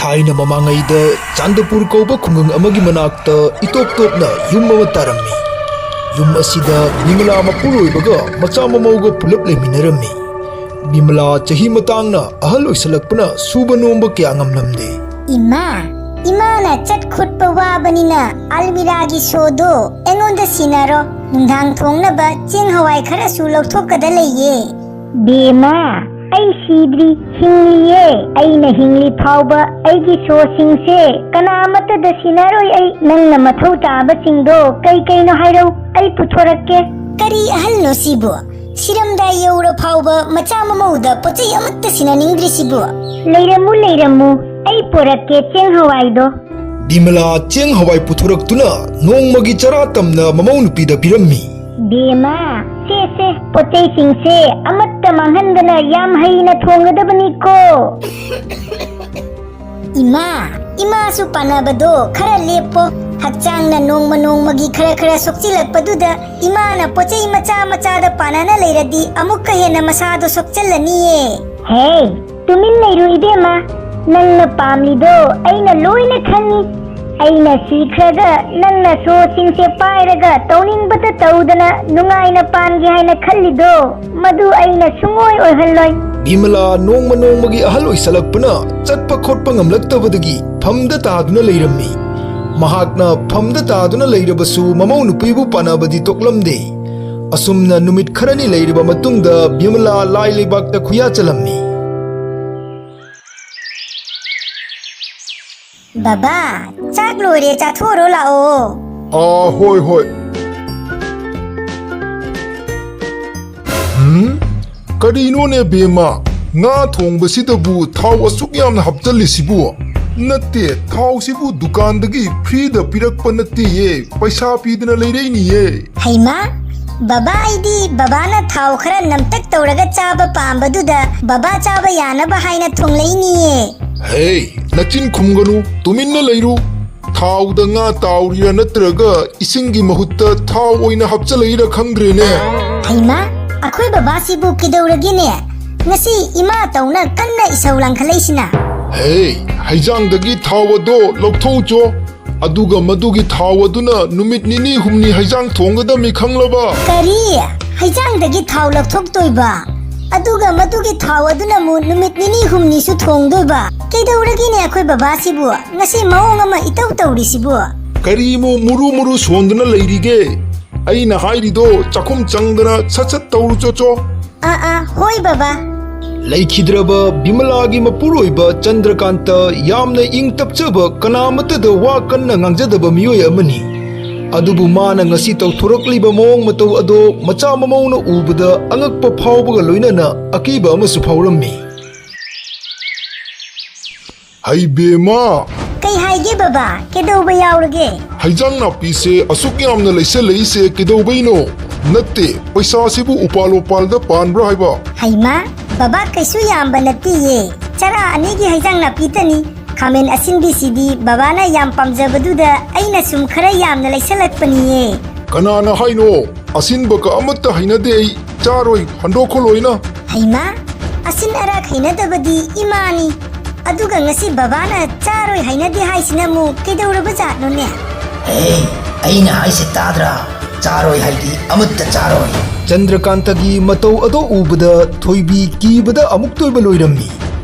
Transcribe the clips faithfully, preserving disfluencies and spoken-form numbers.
ꯊꯥꯏꯅ ꯃꯃꯥꯡꯉꯩꯗ ꯆꯥꯟꯗꯄꯨꯔ ꯀꯧꯕ ꯈꯨꯡꯒꯪ ꯑꯃꯒꯤ ꯃꯅꯥꯛꯇ ꯏꯇꯣꯞ ꯇꯣꯞꯅ ꯌꯨꯝ ꯑꯃ ꯇꯥꯔꯝꯃꯤ꯫ ꯌꯨꯝ ꯑꯁꯤꯗ ꯕꯤꯃꯂꯥ ꯃꯄꯨꯔꯣꯏꯕꯒ ꯃꯆꯥ ꯃꯃꯧꯒ ꯄꯨꯂꯞ ꯂꯩꯃꯤꯟꯅꯔꯝꯃꯤ꯫ ꯕꯤꯃꯂꯥ ꯆꯍꯤ ꯃꯇꯥꯡꯅ ꯑꯍꯜ ꯑꯣꯏꯁꯜꯂꯛꯄꯅ ꯁꯨꯕ ꯅꯣꯝꯕ ꯀꯌꯥ ꯉꯝꯂꯝꯗꯦ꯫ ꯏꯃꯥ, ꯏꯃꯥꯅ ꯆꯠ ꯈꯣꯠꯄ ꯋꯥꯕꯅꯤꯅ ꯑꯜꯃꯤꯔꯥꯒꯤ ꯁꯣꯗꯣ ꯑꯩꯉꯣꯟꯗ ꯁꯤꯟꯅꯔꯣ꯫ ꯅꯨꯡꯗꯥꯡ ꯊꯣꯡꯅꯕ ꯆꯦꯡ ꯍꯋꯥꯏ ꯈꯔꯁꯨ ꯂꯧꯊꯣꯛꯀꯗ ꯂꯩꯌꯦ꯫ ꯕꯦꯃꯥ, ꯑꯩ ꯁꯤꯗ꯭ꯔꯤ, ꯍꯤꯡꯂꯤꯌꯦ꯫ ꯑꯩꯅ ꯍꯤꯡꯂꯤ ꯐꯥꯎꯕ ꯑꯩꯒꯤ ꯁꯣꯁꯤꯡꯁꯦ ꯀꯅꯥꯃꯠꯇꯗ ꯁꯤꯟꯅꯔꯣꯏ ꯑꯩ꯫ ꯅꯪꯅ ꯃꯊꯧ ꯇꯥꯕꯁꯤꯡꯗꯣ ꯀꯩ ꯀꯩꯅꯣ ꯍꯥꯏꯔꯧ, ꯑꯩ ꯄꯨꯊꯣꯔꯛꯀꯦ꯫ ꯀꯔꯤ ꯑꯍꯜꯅꯣ ꯁꯤꯕꯨ? ꯁꯤꯔꯝꯗꯥꯏ ꯌꯧꯔ ꯐꯥꯎꯕ ꯃꯆꯥ ꯃꯃꯧꯗ ꯄꯣꯠꯆꯩ ꯑꯃꯠꯇ ꯁꯤꯟꯅꯅꯤꯡꯗ꯭ꯔꯤꯁꯤꯕꯨ? ꯂꯩꯔꯝꯃꯨ, ꯂꯩꯔꯝꯃꯨ, ꯑꯩ ꯄꯣꯔꯛꯀꯦ ꯆꯦꯡ ꯍꯋꯥꯏꯗꯣ꯫ ꯕꯤꯃꯂꯥ ꯆꯦꯡ ꯍꯋꯥꯏ ꯄꯨꯊꯣꯔꯛꯇꯨꯅ ꯅꯣꯡꯃꯒꯤ ꯆꯔꯥ ꯇꯝꯅ ꯃꯃꯧ ꯅꯨꯄꯤꯗ ꯄꯤꯔꯝꯃꯤ꯫ ꯕꯦꯃꯥ, ꯁꯦ, ꯁꯦ, ꯄꯣꯠꯆꯩꯁꯤꯡꯁꯦ ꯑꯃꯠꯇ ꯃꯥꯡꯍꯟꯗꯅ ꯌꯥꯝ ꯍꯩꯅ ꯊꯣꯡꯒꯗꯕꯅꯤꯀꯣ꯫ ꯏꯃꯥ, ꯏꯃꯥꯁꯨ ꯄꯥꯟꯅꯕꯗꯣ ꯈꯔ ꯂꯦꯞꯄꯣ꯫ ꯍꯛꯆꯥꯡꯅ ꯅꯣꯡꯃ ꯅꯣꯡꯃꯒꯤ ꯈꯔ ꯈꯔ ꯁꯣꯛꯆꯤꯜꯂꯛꯄꯗꯨꯗ ꯏꯃꯥꯅ ꯄꯣꯠꯆꯩ ꯃꯆꯥ ꯃꯆꯥꯗ ꯄꯥꯟꯅꯅ ꯂꯩꯔꯗꯤ ꯑꯃꯨꯛꯀ ꯍꯦꯟꯅ ꯃꯁꯥꯗꯣ ꯁꯣꯛꯆꯜꯂꯅꯤꯌꯦ꯫ ꯍꯦ, ꯇꯨꯃꯤꯟ ꯂꯩꯔꯨ ꯏꯕꯦꯝꯃ, ꯅꯪꯅ ꯄꯥꯝꯂꯤꯗꯣ ꯑꯩꯅ ꯂꯣꯏꯅ ꯈꯪꯉꯤ꯫ ꯑꯩꯅ ꯁꯤꯈ꯭ꯔꯒ ꯅꯪꯅ ꯁꯣꯁꯤꯡꯁꯦ ꯄꯥꯏꯔꯒ ꯇꯧꯅꯤꯡꯕꯇ ꯇꯧꯗꯅ ꯅꯨꯡꯉꯥꯏꯅ ꯄꯥꯟꯒꯦ ꯍꯥꯏꯅ ꯈꯜꯂꯤꯗꯣ, ꯃꯗꯨ ꯑꯩꯅ ꯁꯨꯡꯑꯣꯏ ꯑꯣꯏꯍꯜꯂꯣꯏ꯫ ꯕꯤꯃꯂꯥ ꯅꯣꯡꯃ ꯅꯣꯡꯃꯒꯤ ꯑꯍꯜ ꯑꯣꯏꯁꯜꯂꯛꯄꯅ ꯆꯠꯄ ꯈꯣꯠꯄ ꯉꯝꯂꯛꯇꯕꯗꯒꯤ ꯐꯝꯗ ꯇꯥꯗꯨꯅ ꯂꯩꯔꯝꯃꯤ꯫ ꯃꯍꯥꯛꯅ ꯐꯝꯗ ꯇꯥꯗꯨꯅ ꯂꯩꯔꯕꯁꯨ ꯃꯃꯧ ꯅꯨꯄꯤꯕꯨ ꯄꯥꯟꯅꯕꯗꯤ ꯇꯣꯛꯂꯝꯗꯦ꯫ ꯑꯁꯨꯝꯅ ꯅꯨꯃꯤꯠ ꯈꯔꯅꯤ ꯂꯩꯔꯕ ꯃꯇꯨꯡꯗ ꯕꯤꯃꯂꯥ ꯂꯥꯏ ꯂꯩꯕꯥꯛꯇ ꯈꯨꯌꯥ ꯆꯜꯂꯝꯃꯤ꯫ ꯕꯕꯥ, ꯆꯥꯛ ꯂꯣꯏꯔꯦ, ꯆꯥꯊꯣꯛꯎꯔꯣ ꯂꯥꯛꯑꯣ꯫ ꯑꯥ, ꯍꯣꯏ, ꯍꯣꯏ꯫ ꯍꯝ? ꯀꯔꯤꯅꯣꯅꯦ ꯕꯦꯝꯃ? ꯉꯥ ꯊꯣꯡꯕꯁꯤꯗꯕꯨ ꯊꯥꯎ ꯑꯁꯨꯛ ꯌꯥꯝꯅ ꯍꯥꯞꯆꯜꯂꯤꯁꯤꯕꯨ? ꯅꯠꯇꯦ, ꯊꯥꯎꯁꯤꯕꯨ ꯗꯨꯀꯥꯟꯗꯒꯤ ꯐ꯭ꯔꯤꯗ ꯄꯤꯔꯛꯄ ꯅꯠꯇꯦꯌꯦ, ꯄꯩꯁꯥ ꯄꯤꯗꯅ ꯂꯩꯔꯛꯏꯅꯤꯌꯦ꯫ ꯍꯩꯃꯥ, ꯕꯕꯥ, ꯑꯩꯗꯤ ꯕꯕꯥꯅ ꯊꯥꯎ ꯈꯔ ꯅꯝꯇꯛ ꯇꯧꯔꯒ ꯆꯥꯕ ꯄꯥꯝꯕꯗꯨꯗ ꯕꯕꯥ ꯆꯥꯕ ꯌꯥꯅꯕ ꯍꯥꯏꯅ ꯊꯣꯡꯂꯛꯏꯅꯤꯌꯦ꯫ ꯍꯦ, ꯅꯆꯤꯟ ꯈꯨꯝꯒꯅꯨ, ꯇꯨꯃꯤꯟꯅ ꯂꯩꯔꯨ꯫ ꯊꯥꯎꯗ ꯉꯥ ꯇꯥꯎꯔꯤꯔꯥ ꯅꯠꯇ꯭ꯔꯒ ꯏꯁꯤꯡꯒꯤ ꯃꯍꯨꯠꯇ ꯊꯥꯎ ꯑꯣꯏꯅ ꯍꯥꯞꯆꯜꯂꯛꯏꯔꯥ ꯈꯪꯗ꯭ꯔꯦꯅꯦ꯫ ꯍꯩꯃꯥ, ꯑꯩꯈꯣꯏ ꯕꯕꯥꯁꯤꯕꯨ ꯀꯩꯗꯧꯔꯒꯦꯅꯦ? ꯉꯁꯤ ꯏꯃꯥ ꯇꯧꯅ ꯀꯟꯅ ꯏꯁꯧ ꯂꯥꯡꯈꯠꯂꯛꯏꯁꯤꯅ꯫ ꯍꯦ, ꯍꯩꯖꯥꯡꯗꯒꯤ ꯊꯥꯎ ꯑꯗꯣ ꯂꯧꯊꯣꯛꯎꯆꯣ꯫ ꯑꯗꯨꯒ ꯃꯗꯨꯒꯤ ꯊꯥꯎ ꯑꯗꯨꯅ ꯅꯨꯃꯤꯠ ꯅꯤꯅꯤ ꯍꯨꯝꯅꯤ ꯍꯩꯖꯥꯡ ꯊꯣꯡꯒꯗꯕꯅꯤ, ꯈꯪꯂꯕ? ꯀꯔꯤ? ꯍꯩꯖꯥꯡꯗꯒꯤ ꯊꯥꯎ ꯂꯧꯊꯣꯛꯇꯣꯏꯕ? ꯑꯗꯨꯒ ꯃꯗꯨꯒꯤ ꯊꯥꯎ ꯑꯗꯨꯅ ꯑꯃꯨꯛ ꯅꯨꯃꯤꯠ ꯅꯤꯅꯤ ꯍꯨꯝꯅꯤꯁꯨ ꯊꯣꯡꯗꯣꯏꯕ? ꯀꯩꯗꯧꯔꯒꯦꯅꯦ ꯑꯩꯈꯣꯏ ꯕꯕꯥꯁꯤꯕꯨ? ꯉꯁꯤ ꯃꯑꯣꯡ ꯑꯃ ꯏꯇꯧ ꯇꯧꯔꯤꯁꯤꯕꯨ? ꯀꯔꯤꯃꯨ ꯃꯨꯔꯨ ꯃꯨꯔꯨ ꯁꯣꯟꯗꯨꯅ ꯂꯩꯔꯤꯒꯦ? ꯑꯩꯅ ꯍꯥꯏꯔꯤꯗꯣ ꯆꯥꯛꯈꯨꯝ ꯆꯪꯗꯅ ꯁꯠ ꯁꯠ ꯇꯧꯔꯨꯆꯣꯆꯣ꯫ ꯑꯥ, ꯑꯥ, ꯍꯣꯏ ꯕꯕꯥ꯫ ꯂꯩꯈꯤꯗ꯭ꯔꯕ ꯕꯤꯃꯂꯥꯒꯤ ꯃꯄꯨꯔꯣꯏꯕ ꯆꯟꯗ꯭ꯔꯀꯥꯟꯇ ꯌꯥꯝꯅ ꯏꯪ ꯇꯞꯆꯕ, ꯀꯅꯥꯃꯠꯇꯗ ꯋꯥ ꯀꯟꯅ ꯉꯥꯡꯖꯗꯕ ꯃꯤꯑꯣꯏ ꯑꯃꯅꯤ꯫ ꯑꯗꯨꯕꯨ ꯃꯥꯅ ꯉꯁꯤ ꯇꯧꯊꯣꯔꯛꯂꯤꯕ ꯃꯑꯣꯡ ꯃꯇꯧ ꯑꯗꯣ ꯃꯆꯥ ꯃꯃꯧꯅ ꯎꯕꯗ ꯑꯉꯛꯄ ꯐꯥꯎꯕꯒ ꯂꯣꯏꯅꯅ ꯑꯀꯤꯕ ꯑꯃꯁꯨ ꯐꯥꯎꯔꯝꯃꯤ꯫ ꯍꯩꯕꯦꯝꯃ! ꯀꯩ ꯍꯥꯏꯒꯦ ꯕꯕꯥ? ꯀꯩꯗꯧꯕ ꯌꯥꯎꯔꯒꯦ? ꯍꯩꯖꯥꯡ ꯅꯥꯄꯤꯁꯦ ꯑꯁꯨꯛ ꯌꯥꯝꯅ ꯂꯩꯁꯜꯂꯛꯏꯁꯦ ꯀꯩꯗꯧꯕꯩꯅꯣ? ꯅꯠꯇꯦ, ꯄꯩꯁꯥꯁꯤꯕꯨ ꯎꯄꯥꯜ ꯋꯥꯄꯥꯜꯗ ꯄꯥꯟꯕ꯭ꯔꯥ ꯍꯥꯏꯕ? ꯍꯩꯃꯥ, ꯕꯕꯥ ꯀꯩꯁꯨ ꯌꯥꯝꯕ ꯅꯠꯇꯦꯌꯦ꯫ ꯆꯔꯥ ꯑꯅꯤꯒꯤ ꯍꯩꯖꯥꯡ ꯅꯥꯄꯤꯇꯅꯤ꯫ ꯈꯥꯃꯦꯟ ꯑꯁꯤꯟꯕꯤꯁꯤꯗꯤ ꯕꯕꯥꯅ ꯌꯥꯝ ꯄꯥꯝꯖꯕꯗꯨꯗ ꯑꯩꯅ ꯁꯨꯝ ꯈꯔ ꯌꯥꯝꯅ ꯂꯩꯁꯜꯂꯛꯄꯅꯤꯌꯦ꯫ ꯀꯅꯥꯅ ꯍꯥꯏꯅꯣ? ꯑꯁꯤꯟꯕꯒ ꯑꯃꯠꯇ ꯍꯩꯅꯗꯦ ꯑꯩ꯫ ꯆꯥꯔꯣꯏ, ꯍꯟꯗꯣꯛꯈꯣ ꯂꯣꯏꯅ꯫ ꯍꯩꯃꯥ, ꯑꯁꯤꯟ ꯑꯔꯥꯛ ꯍꯩꯅꯗꯕꯗꯤ ꯏꯃꯥꯅꯤ꯫ ꯑꯗꯨꯒ ꯉꯁꯤ ꯕꯕꯥꯅ ꯆꯥꯔꯣꯏ ꯍꯥꯏꯅꯗꯦ ꯍꯥꯏꯁꯤꯅ ꯑꯃꯨꯛ ꯀꯩꯗꯧꯔꯕ ꯖꯥꯠꯅꯣꯅꯦ? ꯍꯦ, ꯑꯩꯅ ꯍꯥꯏꯁꯦ ꯇꯥꯗ꯭ꯔꯥ? ꯆꯥꯔꯣꯏ ꯍꯥꯏꯗꯤ ꯑꯃꯠꯇ ꯆꯥꯔꯣꯏ꯫ ꯆꯟꯗ꯭ꯔꯀꯥꯟꯇꯒꯤ ꯃꯇꯧ ꯑꯗꯣ ꯎꯕꯗ ꯊꯣꯏꯕꯤ ꯀꯤꯕꯗ ꯑꯃꯨꯛꯇꯣꯏꯕ ꯂꯣꯏꯔꯝꯃꯤ꯫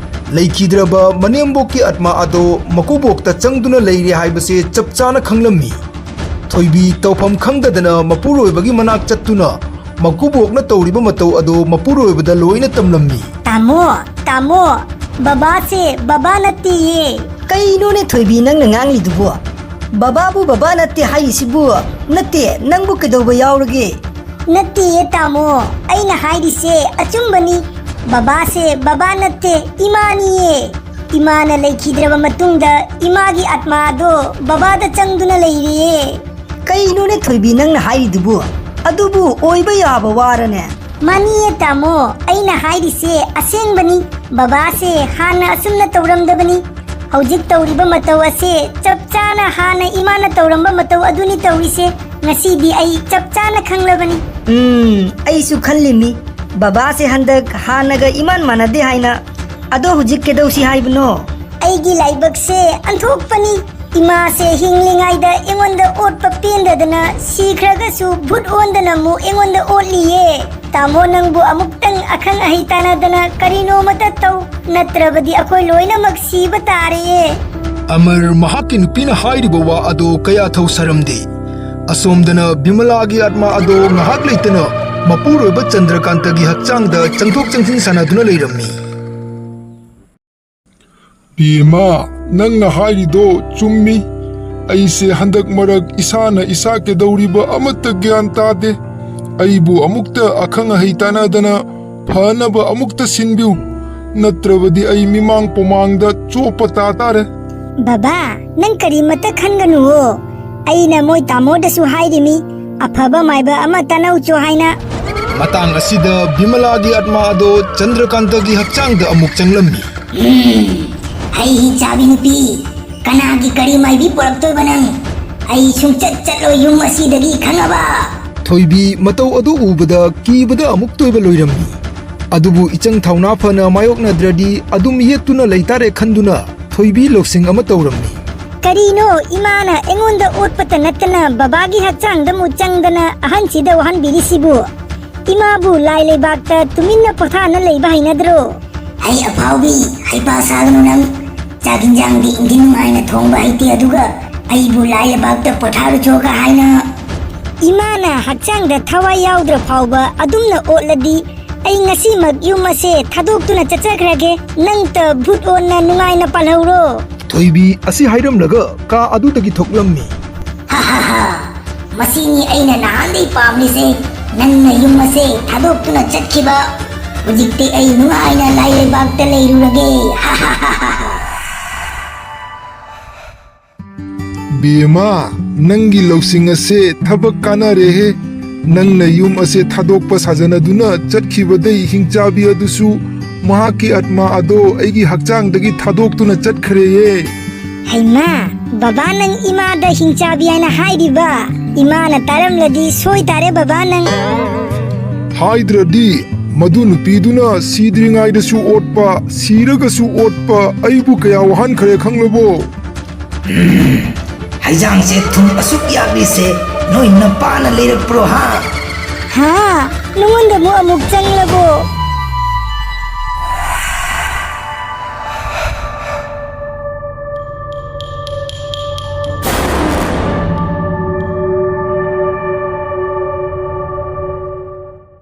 ꯂꯩꯈꯤꯗ꯭ꯔꯕ ꯃꯅꯦꯝꯕꯣꯛꯀꯤ ꯑꯥꯠꯃꯥ ꯑꯗꯣ ꯃꯀꯨꯕꯣꯛꯇ ꯆꯪꯗꯨꯅ ꯂꯩꯔꯦ ꯍꯥꯏꯕꯁꯦ ꯆꯞ ꯆꯥꯅ ꯈꯪꯂꯝꯃꯤ꯫ ꯊꯣꯏꯕꯤ ꯇꯧꯐꯝ ꯈꯪꯗꯗꯅ ꯃꯄꯨꯔꯣꯏꯕꯒꯤ ꯃꯅꯥꯛ ꯆꯠꯇꯨꯅ ꯃꯀꯨꯕꯣꯛꯅ ꯇꯧꯔꯤꯕ ꯃꯇꯧ ꯑꯗꯣ ꯃꯄꯨꯔꯣꯏꯕꯗ ꯂꯣꯏꯅ ꯇꯝꯂꯝꯃꯤ꯫ ꯇꯥꯃꯣ, ꯇꯥꯃꯣ, ꯕꯕꯥꯁꯦ ꯕꯕꯥ ꯅꯠꯇꯦꯌꯦ꯫ ꯀꯩꯅꯣꯅꯦ ꯊꯣꯏꯕꯤ ꯅꯪꯅ ꯉꯥꯡꯂꯤꯗꯨꯕꯣ? ꯕꯕꯥꯕꯨ ꯕꯕꯥ ꯅꯠꯇꯦ ꯍꯥꯏꯔꯤꯁꯤꯕꯨ? ꯅꯠꯇꯦ, ꯅꯪꯕꯨ ꯀꯩꯗꯧꯕ ꯌꯥꯎꯔꯒꯦ? ꯅꯠꯇꯦꯌꯦ ꯇꯥꯃꯣ, ꯑꯩꯅ ꯍꯥꯏꯔꯤꯁꯦ ꯑꯆꯨꯝꯕꯅꯤ꯫ ꯕꯕꯥꯁꯦ ꯕꯕꯥ ꯅꯠꯇꯦ, ꯏꯃꯥꯅꯤꯌꯦ꯫ ꯏꯃꯥꯅ ꯂꯩꯈꯤꯗ꯭ꯔꯕ ꯃꯇꯨꯡꯗ ꯏꯃꯥꯒꯤ ꯑꯥꯠꯃꯥꯗꯣ ꯕꯕꯥꯗ ꯆꯪꯗꯨꯅ ꯂꯩꯔꯦ꯫ ꯀꯩꯅꯣꯅꯦ ꯊꯣꯏꯕꯤ ꯅꯪꯅ ꯍꯥꯏꯔꯤꯗꯨꯕꯨ? ꯑꯗꯨꯕꯨ ꯑꯣꯏꯕ ꯌꯥꯕ ꯋꯥꯔꯅꯦ? ꯃꯥꯅꯤꯌꯦ ꯇꯥꯃꯣ, ꯑꯩꯅ ꯍꯥꯏꯔꯤꯁꯦ ꯑꯁꯦꯡꯕꯅꯤ꯫ ꯕꯕꯥꯁꯦ ꯍꯥꯟꯅ ꯑꯁꯨꯝꯅ ꯇꯧꯔꯝꯗꯕꯅꯤ꯫ ꯍꯧꯖꯤꯛ ꯇꯧꯔꯤꯕ ꯃꯇꯧ ꯑꯁꯦ ꯆꯞ ꯆꯥꯅ ꯍꯥꯟꯅ ꯏꯃꯥꯅ ꯇꯧꯔꯝꯕ ꯃꯇꯧ ꯑꯗꯨꯅꯤ ꯇꯧꯔꯤꯁꯦ꯫ ꯉꯁꯤꯗꯤ ꯑꯩ ꯆꯞ ꯆꯥꯅ ꯈꯪꯂꯕꯅꯤ꯫ ꯎꯝ, ꯑꯩꯁꯨ ꯈꯜꯂꯤꯝꯅꯤ, ꯕꯕꯥꯁꯦ ꯍꯟꯗꯛ ꯍꯥꯟꯅꯒ ꯏꯃꯥꯟ ꯃꯥꯟꯅꯗꯦ ꯍꯥꯏꯅ꯫ ꯑꯗꯣ ꯍꯧꯖꯤꯛ ꯀꯩꯗꯧꯁꯤ ꯍꯥꯏꯕꯅꯣ? ꯑꯩꯒꯤ ꯂꯥꯏꯕꯛꯁꯦ ꯑꯟꯊꯣꯛꯄꯅꯤ꯫ ꯏꯃꯥꯁꯦ ꯍꯤꯡꯂꯤꯉꯩꯗ ꯑꯩꯉꯣꯟꯗ ꯑꯣꯠꯄ ꯄꯦꯟꯗꯗꯅ ꯁꯤꯈ꯭ꯔꯒꯁꯨ ꯚꯨꯠ ꯑꯣꯟꯗꯅ ꯑꯃꯨꯛ ꯑꯩꯉꯣꯟꯗ ꯑꯣꯠꯂꯤꯌꯦ꯫ ꯇꯥꯃꯣ, ꯅꯪꯕꯨ ꯑꯃꯨꯛꯇꯪ ꯑꯈꯪ ꯑꯍꯩ ꯇꯥꯟꯅꯗꯅ ꯀꯔꯤꯅꯣꯃꯇ ꯇꯧ, ꯅꯠꯇ꯭ꯔꯕꯗꯤ ꯑꯩꯈꯣꯏ ꯂꯣꯏꯅꯃꯛ ꯁꯤꯕ ꯇꯥꯔꯦꯌꯦ꯫ ꯑꯃꯔ ꯃꯍꯥꯛꯀꯤ ꯅꯨꯄꯤꯅ ꯍꯥꯏꯔꯤꯕ ꯋꯥ ꯑꯗꯣ ꯀꯌꯥ ꯊꯧꯁꯥꯔꯝꯗꯦ꯫ ꯑꯁꯣꯝꯗꯅ ꯕꯤꯃꯂꯥꯒꯤ ꯑꯥꯠꯃꯥ ꯑꯗꯣ ꯉꯥꯏꯍꯥꯛ ꯂꯩꯇꯅ ꯃꯄꯨꯔꯣꯏꯕ ꯆꯟꯗ꯭ꯔꯀꯥꯟꯇꯒꯤ ꯍꯛꯆꯥꯡꯗ ꯆꯪꯊꯣꯛ ꯆꯪꯁꯤꯟ ꯁꯥꯟꯅꯗꯨꯅ ꯂꯩꯔꯝꯃꯤ꯫ ꯕꯦꯝꯃ, ꯅꯪꯅ ꯍꯥꯏꯔꯤꯗꯣ ꯆꯨꯝꯃꯤ꯫ ꯑꯩꯁꯦ ꯍꯟꯗꯛ ꯃꯔꯛ ꯏꯁꯥꯅ ꯏꯁꯥ ꯀꯩꯗꯧꯔꯤꯕ ꯑꯃꯠꯇ ꯒ꯭ꯌꯥꯟ ꯇꯥꯗꯦ꯫ ꯑꯩꯕꯨ ꯑꯃꯨꯛꯇ ꯑꯈꯪ ꯑꯍꯩ ꯇꯥꯟꯅꯗꯅ ꯐꯅꯕ ꯑꯃꯨꯛꯇ ꯁꯤꯟꯕꯤꯌꯨ, ꯅꯠꯇ꯭ꯔꯕꯗꯤ ꯑꯩ ꯃꯤꯃꯥꯡ ꯄꯨꯃꯥꯡꯗ ꯆꯣꯞꯄ ꯇꯥ ꯇꯥꯔꯦ꯫ ꯕꯕꯥ, ꯅꯪ ꯀꯔꯤꯃꯠꯇ ꯈꯟꯒꯅꯨꯋꯣ꯫ ꯑꯩꯅ ꯃꯣꯏ ꯇꯥꯃꯣꯗꯁꯨ ꯍꯥꯏꯔꯤꯃꯤ, ꯑꯐꯕ ꯃꯥꯏꯕ ꯑꯃ ꯇꯥꯟꯅꯧꯆꯣ ꯍꯥꯏꯅ꯫ ꯃꯇꯥꯡ ꯑꯁꯤꯗ ꯕꯤꯃꯂꯥꯒꯤ ꯑꯥꯠꯃꯥ ꯑꯗꯣ ꯆꯟꯗ꯭ꯔꯀꯥꯟꯇꯒꯤ ꯍꯛꯆꯥꯡꯗ ꯑꯃꯨꯛ ꯆꯪꯂꯝꯃꯤ꯫ ꯎꯝ, ꯍꯩ ꯍꯤ ꯆꯥꯕꯤ ꯅꯨꯄꯤ, ꯀꯅꯥꯒꯤ ꯀꯔꯤ ꯃꯥꯏꯕꯤ ꯄꯨꯔꯛꯇꯣꯏꯕ ꯅꯪ? ꯑꯩ ꯁꯨꯡꯆꯠ ꯆꯠꯂꯣꯏ ꯌꯨꯝ ꯑꯁꯤꯗꯒꯤ, ꯈꯪꯉꯕ? ꯊꯣꯏꯕꯤ ꯃꯇꯧ ꯑꯗꯨ ꯎꯕꯗ ꯀꯤꯕꯗ ꯑꯃꯨꯛ ꯇꯣꯏꯕ ꯂꯣꯏꯔꯝꯃꯤ꯫ ꯑꯗꯨꯕꯨ ꯏꯆꯪ ꯊꯧꯅꯥ ꯐꯅ ꯃꯥꯌꯣꯛꯅꯗ꯭ꯔꯗꯤ ꯑꯗꯨꯝ ꯌꯦꯠꯇꯨꯅ ꯂꯩꯇꯥꯔꯦ ꯈꯟꯗꯨꯅ ꯊꯣꯏꯕꯤ ꯂꯧꯁꯤꯡ ꯑꯃ ꯇꯧꯔꯝꯃꯤ꯫ ꯀꯔꯤꯅꯣ, ꯏꯃꯥꯅ ꯑꯩꯉꯣꯟꯗ ꯑꯣꯠꯄꯇ ꯅꯠꯇꯅ ꯕꯕꯥꯒꯤ ꯍꯛꯆꯥꯡꯗ ꯑꯃꯨꯛ ꯆꯪꯗꯅ ꯑꯍꯟꯁꯤꯗ ꯋꯥꯍꯟꯕꯤꯔꯤꯁꯤꯕꯨ? ꯏꯃꯥꯕꯨ ꯂꯥꯏ ꯂꯩꯕꯥꯛꯇ ꯇꯨꯃꯤꯟꯅ ꯄꯣꯊꯥꯅ ꯂꯩꯕ ꯍꯩꯅꯗ꯭ꯔꯣ? ꯍꯩ ꯑꯐꯥꯎꯕꯤ, ꯍꯩꯄꯥ ꯁꯥꯒꯅꯨ ꯅꯪ꯫ ꯆꯥꯛ ꯏꯟꯖꯥꯡꯗꯤ ꯏꯟꯊꯤ ꯅꯨꯡꯉꯥꯏꯅ ꯊꯣꯡꯕ ꯍꯩꯇꯦ, ꯑꯗꯨꯒ ꯑꯩꯕꯨ ꯂꯥꯏ ꯂꯩꯕꯥꯛꯇ ꯄꯣꯊꯥꯔꯨꯆꯣꯒ ꯍꯥꯏꯅ꯫ ꯏꯃꯥꯅ ꯍꯛꯆꯥꯡꯗ ꯊꯋꯥꯏ ꯌꯥꯎꯗ꯭ꯔ ꯐꯥꯎꯕ ꯑꯗꯨꯝꯅ ꯑꯣꯠꯂꯗꯤ ꯑꯩ ꯉꯁꯤꯃꯛ ꯌꯨꯝ ꯑꯁꯦ ꯊꯥꯗꯣꯛꯇꯨꯅ ꯆꯠꯆꯈ꯭ꯔꯒꯦ꯫ ꯅꯪꯇ ꯚꯨꯠ ꯑꯣꯟꯅ ꯅꯨꯡꯉꯥꯏꯅ ꯄꯥꯜꯍꯧꯔꯣ꯫ ꯊꯣꯏꯕꯤ ꯑꯁꯤ ꯍꯥꯏꯔꯝꯂꯒ ꯀꯥ ꯑꯗꯨꯗꯒꯤ ꯊꯣꯛꯂꯝꯃꯤ꯫ ꯍꯥꯍꯥꯍꯥ, ꯃꯁꯤꯅꯤ ꯑꯩꯅ ꯅꯍꯥꯟꯗꯩ ꯄꯥꯝꯂꯤꯁꯦ, ꯅꯪꯅ ꯌꯨꯝ ꯑꯁꯦ ꯊꯥꯗꯣꯛꯇꯨꯅ ꯆꯠꯈꯤꯕ꯫ ꯍꯧꯖꯤꯛꯇꯤ ꯑꯩ ꯅꯨꯡꯉꯥꯏꯅ ꯂꯥꯏ ꯂꯩꯕꯥꯛꯇ ꯂꯩꯔꯨꯔꯒꯦ꯫ ꯍꯥꯍꯥꯍꯥꯍꯥ꯫ ꯕꯦꯝꯃ, ꯅꯪꯒꯤ ꯂꯧꯁꯤꯡ ꯑꯁꯦ ꯊꯕꯛ ꯀꯥꯟꯅꯔꯦꯍꯦ꯫ ꯅꯪꯅ ꯌꯨꯝ ꯑꯁꯦ ꯊꯥꯗꯣꯛꯄ ꯁꯥꯖꯅꯗꯨꯅ ꯆꯠꯈꯤꯕꯗꯩ ꯍꯤꯡꯆꯥꯕꯤ ꯑꯗꯨꯁꯨ ꯃꯍꯥꯛꯀꯤ ꯑꯥꯠꯃꯥ ꯑꯗꯣ ꯑꯩꯒꯤ ꯍꯛꯆꯥꯡꯗꯒꯤ ꯊꯥꯗꯣꯛꯇꯨꯅ ꯆꯠꯈ꯭ꯔꯦꯌꯦ꯫ ꯍꯩꯃꯥ, ꯕꯕꯥ ꯅꯪ ꯏꯃꯥꯗ ꯍꯤꯡꯆꯥꯕꯤ ꯍꯥꯏꯅ ꯍꯥꯏꯔꯤꯕ? ꯏꯃꯥꯅ ꯇꯥꯔꯝꯂꯗꯤ ꯁꯣꯏ ꯇꯥꯔꯦ ꯕꯕꯥ ꯅꯪ꯫ ꯍꯥꯏꯗ꯭ꯔꯗꯤ ꯃꯗꯨ ꯅꯨꯄꯤꯗꯨꯅ ꯁꯤꯗ꯭ꯔꯤꯉꯩꯗꯁꯨ ꯑꯣꯠꯄ, ꯁꯤꯔꯒꯁꯨ ꯑꯣꯠꯄ ꯑꯩꯕꯨ ꯀꯌꯥ ꯋꯥꯍꯟꯈ꯭ꯔꯦ ꯈꯪꯂꯕꯣ? ꯍꯩꯖꯥꯡꯁꯦ ꯊꯨꯝ ꯑꯁꯨꯛ ꯌꯥꯛꯂꯤꯁꯦ ꯅꯣꯏ ꯅꯄꯥꯅ ꯂꯩꯔꯛꯄ꯭ꯔꯣ, ꯍꯥ? ꯍꯥ? ꯅꯉꯣꯟꯗ ꯑꯃꯨꯛ ꯑꯃꯨꯛ ꯆꯪꯂꯕꯣ?